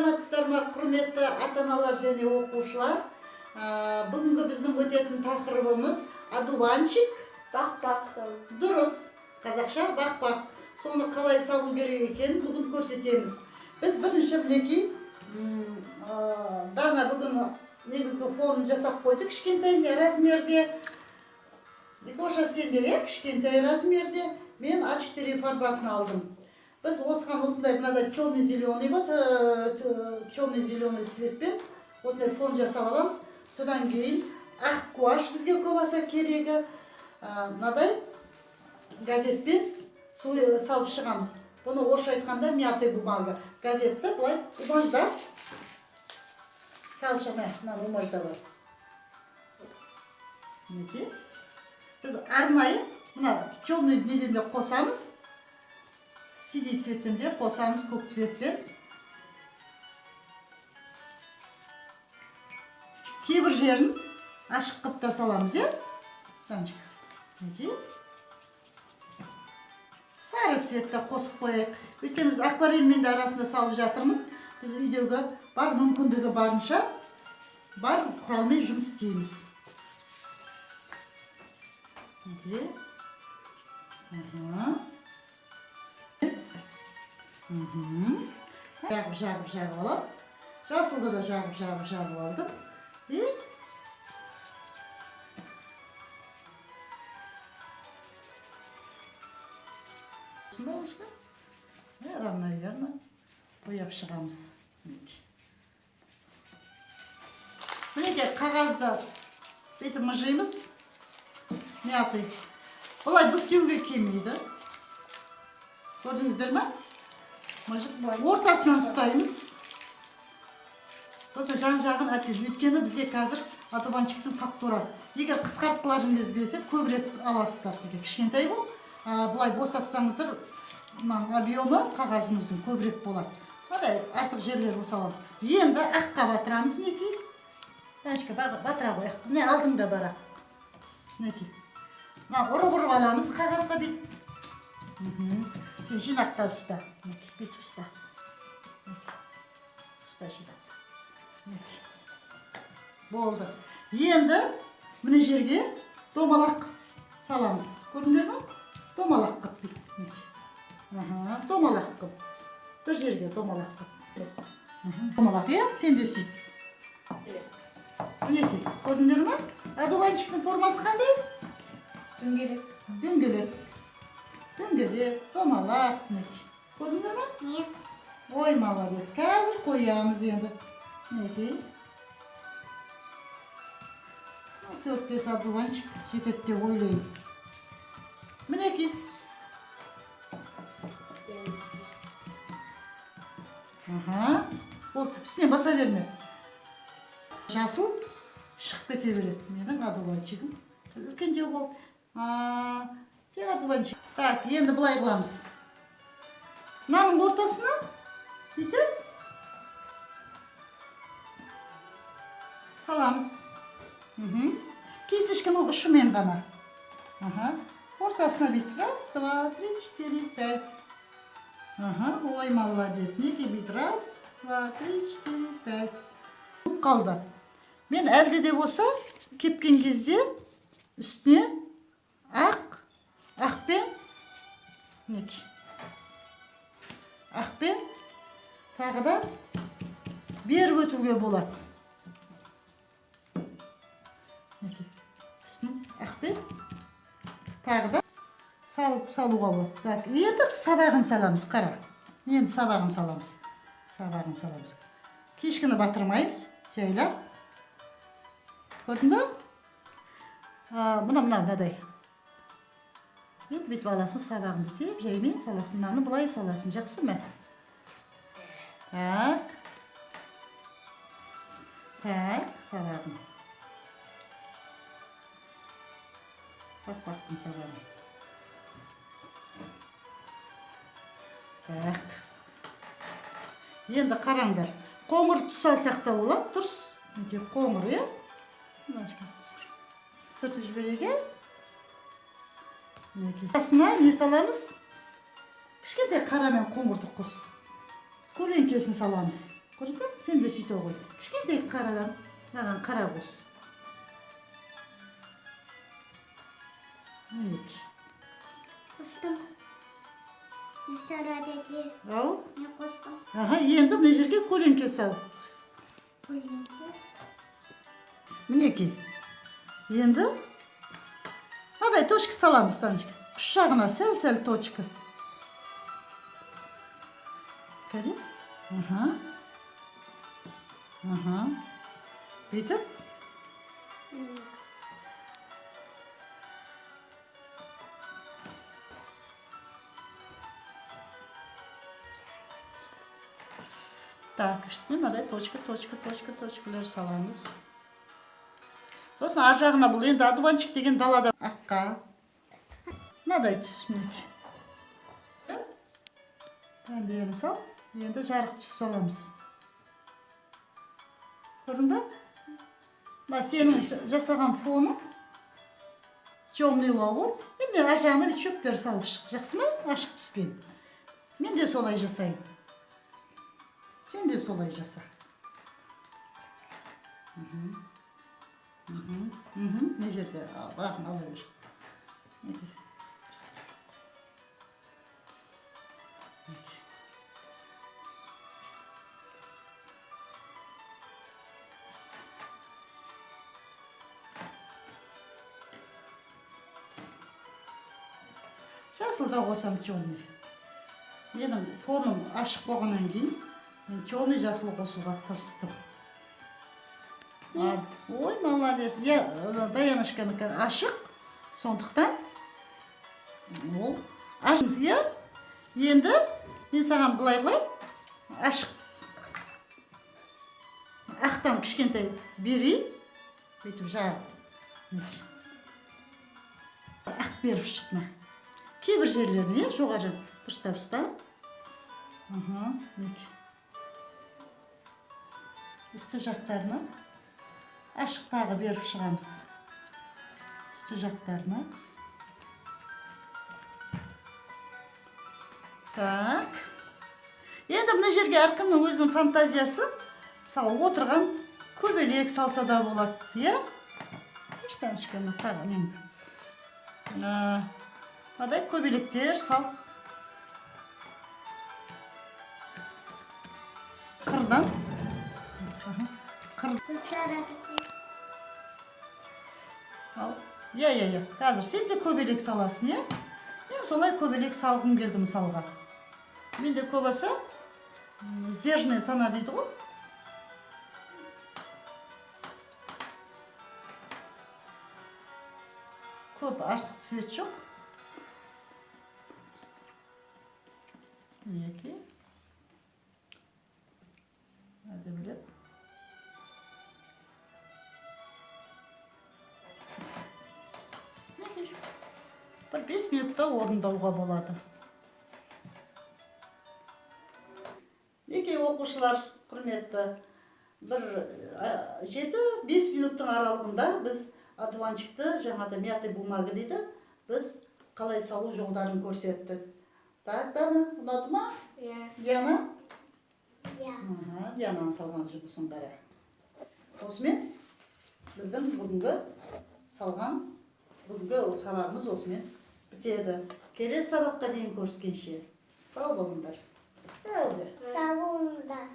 Саламатсыздар ма, құрметті ата-аналар және оқушылар? Бүгінгі біздің өтетін тақырыбымыз одуванчик. Бақ-бақ салу. Дұрыс, қазақша бақ-бақ. Соны қалай салу керек екенін бүгін көрсетеміз. Біз бірінші мінекей, Дана бүгін негізгі фонын жасап қойды кішкентай размерде. Никоша, сен де, иә, кішкентай размерде. Мен А4 форматын алдым. Біз осыған осындай мынадай темный зеленый вот, темный зеленый цветпен осындай фон жасап аламыз. Содан кейін ақ гуашь бізге көп аса керегі. Мынадай газетпен салып шығамыз. Бұны орысша айтқанда мятый бумага. Газетті былай умаждап салып шығамыз. Мынаны умаждап ал. Мінекей. Біз арнайы мына темный неден де қосамыз. Синий цветтен де қосамыз, көк цветтен. Кейбір жерін ашық қылып та саламыз, иә? Данчик. Мінекей. Сары цветті қосып қояйық. Өйткені біз акварельмен де арасында салып жатырмыз. Біз үйдегі бар мүмкіндігі барынша бар құралмен жұмыс істейміз. Мінекей. Аха. Жағып, жағып, жағып аламын. Жасылды да жағып, жағып, жағып алдым. И балышка. Равномерно бояп шығамыз. Мінекей. Мінекей қағазды бүйтіп мыжимыз. Мятый. Бұлай бүктеуге келмейді. Көрдіңіздер ме? Мыжып ортасынан ұстаймыз. Сосын жан-жағын әкеліп, өйткені бізге қазір одуванчиктің фактурасы. Егер қысқартқыларыңыз келсе, көбірек аласыздар деген. Кішкентай бол. Былай босатсаңыздар, мынаның объемы қағазымыздың көбірек болады. Мынадай артық жерлер болса аламыз. Енді аққа батырамыз мінекей. Данечка, батыра қой. Міне алдыңда бар ақ. Мінекей. Мына ұрып-ұрып аламыз қағазға бүйтіп. Сен жинақтап ұста. Мінекей, бүйтіп ұста. Мінекей. Ұста, жинақта. Мінекей. Болды. Енді мына жерге домалақ саламыз. Көрдіңдер ме? Домалақ қылып бүйтіп. Мінекей. Аха, домалақ қылып. Бір жерге домалақ қылып. Домалақ, иә? Сен де сөйт. Мінекей, көрдіңдер ме? Одуванчиктің формасы қандай? Дөңгелек. Дөңгелек. Дөңгелек, домалақ, мінекей. Көрдіңдер ме? Не? Ой, молодец. Қазір қоямыз енді. Мінекей. 4-5 одуванчик жетеді деп ойлаймын. Мінекей. Аха. Ол үстіне баса берме. Жасыл шығып кете береді. Менің одуванчигім үлкендеу болды. Сен одуванчик. Так, енді былай қыламыз. Мынаның ортасына бүйтіп саламыз. Кисточканың ұшымен ғана. Аха. Ортасына бүйтіп. Раз, два, три, четыре, пять. Аха. Ой, молодец. Мінекей бүйтіп. Раз, два, три, четыре, пять. Қалды. Мен әлде де болса кепкен кезде үстіне ақпен, мінекей, ақпен тағы да беріп өтуге болады. Мінекей, үстін ақпен тағы да салуға болады. Так, енді сабағын саламыз, қара. Енді сабағын саламыз. Сабағын саламыз. Кешкіні батырмаймыз, жайлап. Көрдің бе? Мына, мына, мынадай. Енді бүйтіп аласың, сабағын бүйтіп, жаймен саласың. Мынаны былай саласың, жақсы ма? Так. Так, сабағын. Бақ-бақтың сабағын. Так. Енді қараңдар. Қоңыр түс алсақ та болады, дұрыс. Мінекей қоңыр, иә? Түртіп жіберейік, иә? Мінекей. Қасына не саламыз? Кішкентай қара мен қоңырды қос. Көлеңкесін саламыз. Көрдің бе? Сен де сөйте ғой. Кішкентай қарадан маған қара қос. Мінекей. Қостым. Гүлсара тәте. Ау. Мен қостым. Аха, енді мына жерге көлеңке сал. Көлеңке. Мінекей. Енді мынадай точка саламыз, Танечка. Үш жағына сәл-сәл точка. Кәде? Аха. Аха. Бүйтіп. Так, үстіне мынадай точка, точка, точка, точкалар саламыз. Сосын ар жағына бұл енді одуванчик деген далада аққа. Мынадай түс мінекей. Дәндерін сал. Енді жарық түс саламыз. Көрдің бе? Мына сенің жасаған фоның темный ғой. Енді ар жағына бір шөптер салып шық. Жақсы ма? Ашық түспен. Мен де солай жасаймын. Сен де солай жаса. Не жерде? Бағын ала бер. Мінекей. Жасыл да қосам, темный. Менің фоным ашық болғаннан кейін мен темный жасыл қосуға тырыстым. Ой, молодец. Я, Даяночканікі ашық, сондықтан ол ашық. Иә? Енді мен саған былай қылайын. Ашық. Ақтан кішкентай берейін. Бүйтіп жағып. Ақ беріп шық мына. Кейбір жерлеріне жоғары дұрыстап ұста. Аха, мінекей. Үсті жақтарына ашық тағы беріп шығамыз. Үсті жақтарына. Так. Енді мына жерге әркімнің өзінің фантазиясы, мысалы, отырған көбелек салса да болады, иә? Штаночканы тағы неңді. Мынадай көбелектер сал. Қырдан. Қыр. Ал. Иә, иә, иә. Қазір сен де көбелек саласың, иә? Мен солай көбелек салғым келді мысалға. Менде көбесі сдержанный тона дейді ғой. Көп артық цвет жоқ. Мінекей. Әдемілеп. Мінекей. Бір 5 минутта орындауға болады. Мінекей, оқушылар, құрметті, бір 7-5 минуттың аралығында біз одуванчикті, жаңағы мятый бумага дейді, біз қалай салу жолдарын көрсеттік. Так, Дана, ұнады ма? Иә. Диана? Иә. Аха, Диананың салған жұмысын қара. Осымен біздің бүгінгі салған, бүгінгі сабағымыз осымен бітеді. Келесі сабаққа дейін көріскенше. Сау болыңдар. Сау бол. Сау болыңыздар.